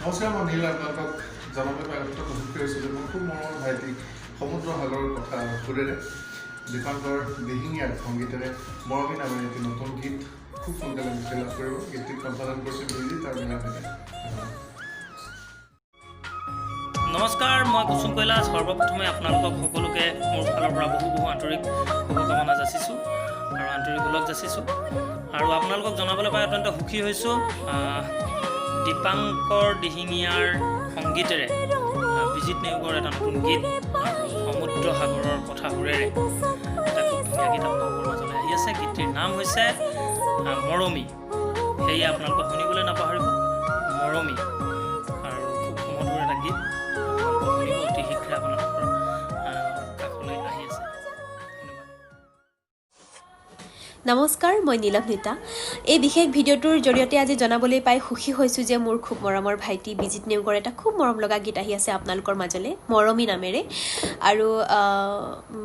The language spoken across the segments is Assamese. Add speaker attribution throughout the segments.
Speaker 1: নমস্কাৰ, মই নীল। আপোনালোকক জনাবলৈ পাই অত্যন্ত সুখী হৈছোঁ যে মোৰ খুব মৰমৰ ভাইটি সমুদ্ৰ সাগৰৰ কথা সুৰেৰে, দীপাংকৰ দিহিঙীয়াৰ সংগীতেৰে মৰমী নামেৰে এটি নতুন গীত খুব সোনকালে মুক্তি লাভ কৰিব। গীতটিত কণ্ঠদান কৰিছে বিজিত আৰু মীৰা। ধন্যবাদ।
Speaker 2: নমস্কাৰ, মই কুসুম কৈলাশ। সৰ্বপ্ৰথমে আপোনালোকক সকলোকে মোৰ ফালৰ পৰা বহু বহু আন্তৰিক শুভকামনা যাচিছোঁ আৰু আন্তৰিক ওলগ যাচিছোঁ আৰু আপোনালোকক জনাবলৈ পাই অত্যন্ত সুখী হৈছোঁ, দীপাংকৰ দিহিঙীয়াৰ সংগীতেৰে বিজিত নেওগৰ এটা নতুন গীত আৰু সমুদ্ৰ সাগৰৰ কথা সুৰেৰে এটা খুব ধুনীয়া গীত আপোনালোকৰ মাজলৈ আহি আছে। গীতটিৰ নাম হৈছে মৰমী। সেয়ে আপোনালোকে শুনিবলৈ নাপাহৰিব মৰমী আৰু খুব সুমধুৰ এটা গীত আপোনালোকে শুনিব। অতি শীঘ্ৰে আপোনালোকৰ কাষলৈ আহি আছে। ধন্যবাদ।
Speaker 3: নমস্কাৰ, মই নীলভ নীতা। এই বিশেষ ভিডিঅ'টোৰ জৰিয়তে আজি জনাবলৈ পাই সুখী হৈছোঁ যে মোৰ খুব মৰমৰ ভাইটি বিজিত নেওগৰ এটা খুব মৰম লগা গীত আহি আছে আপোনালোকৰ মাজলৈ মৰমী নামেৰে। আৰু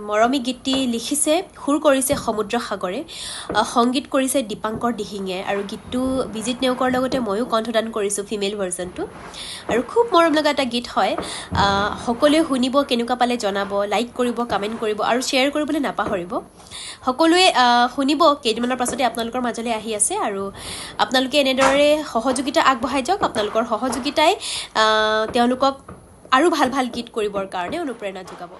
Speaker 3: মৰমী গীতটি লিখিছে, সুৰ কৰিছে সমুদ্ৰ সাগৰে, সংগীত কৰিছে দীপাংকৰ দিহিঙীয়াই আৰু গীতটো বিজিত নেওগৰ লগতে ময়ো কণ্ঠদান কৰিছোঁ ফিমেল ভাৰ্জনটো। আৰু খুব মৰম লগা এটা গীত হয়। সকলোৱে শুনিব, কেনেকুৱা পালে জনাব, লাইক কৰিব, কমেণ্ট কৰিব আৰু শ্বেয়াৰ কৰিবলৈ নাপাহৰিব। সকলোৱে শুনিব। কেইদিনমানৰ পাছতে আপোনালোকৰ মাজলৈ আহি আছে আৰু আপোনালোকে এনেদৰে সহযোগিতা আগবঢ়াই যাওক। আপোনালোকৰ সহযোগিতাই তেওঁলোকক আৰু ভাল ভাল গীত কৰিবৰ কাৰণে অনুপ্ৰেৰণা যোগাব।